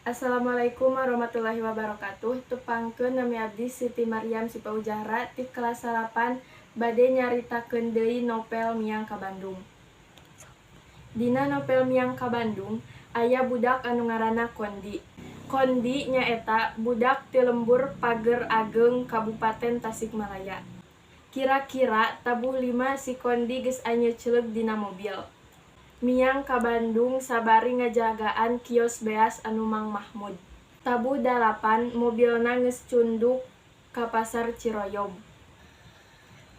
Assalamualaikum warahmatullahi wabarakatuh. Tepangkeun, nami abdi Siti Maryam Sipaujahra ti kelas 8, bade nyaritakeun deui novel Miang ka Bandung. Dina novel Miang ka Bandung aya budak anu ngaranna Kondi. Kondi nyaeta budak ti lembur Pager Ageng, Kabupaten Tasikmalaya. Kira-kira tabuh 5 si Kondi geus anyeucleug dina mobil. Miang ka Bandung sabari ngajagaan kios beas anu Mang Mahmud. Tabuh 8 mobilna geus cunduk ka Pasar Ciroyom.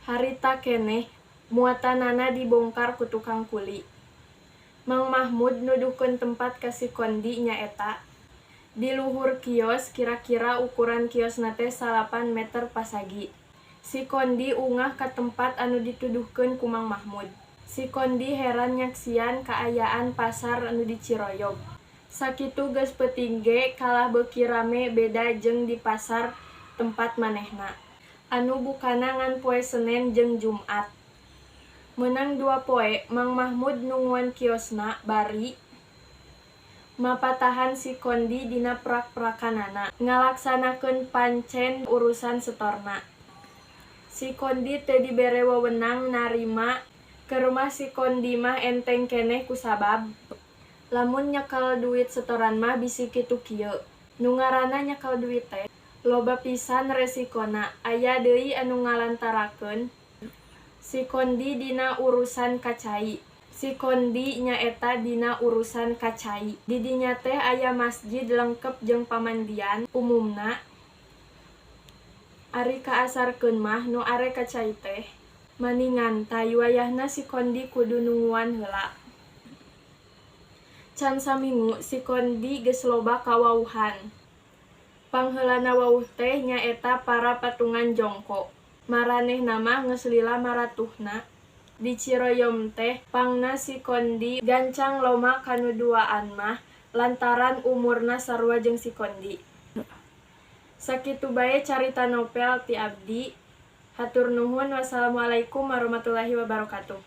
Harita keneh muatanana dibongkar ku tukang kuli. Mang Mahmud nuduhkeun tempat ka si Kondi, nyaeta di luhur kios, kira-kira ukuran kiosna teh 9 meter pasagi. Si Kondi ungah ka tempat anu dituduhkeun ku Mang Mahmud. Si Kondi heran nyaksian kaayaan pasar anu di Ciroyom. Sakitu geus peuting ge kalah beuki rame, beda jeung di pasar tempat manehna anu bukana ngan poe Senen jeung Jumat. Meunang 2 poe Mang Mahmud nunguan kiosna bari mapatahan si Kondi dina prak-prakanana ngalaksanakeun pancen urusan setorna. Si Kondi teu dibere wewenang narima. Keur mah si Kondi mah enteng keneh, kusabab lamun nyekel duit setoran mah bisi kitu kieu. Nu ngaranna nyekel duit teh loba pisan resikona. Aya deui anu ngalantarakeun si Kondi dina urusan ka cai. Si Kondi nyaeta dina urusan ka cai. Di dinya teh aya masjid lengkep jeung pamandian umumna. Ari kaasarkeun mah nu arek ka cai teh mani ngantay, wayahna si Kondi kudu nunguan heula. Can samingu si Kondi geus loba kawauhan. Pangheulana wawuh teh nyaeta para patungan jongko. Maranehna mah geus lila maratuhna. Di Ciroyom teh pangna si Kondi gancang loma ka nu duaan mah lantaran umurna sarua jeung si Kondi. Sakitu bae carita novel ti abdi. Hatur nuhun, wassalamualaikum warahmatullahi wabarakatuh.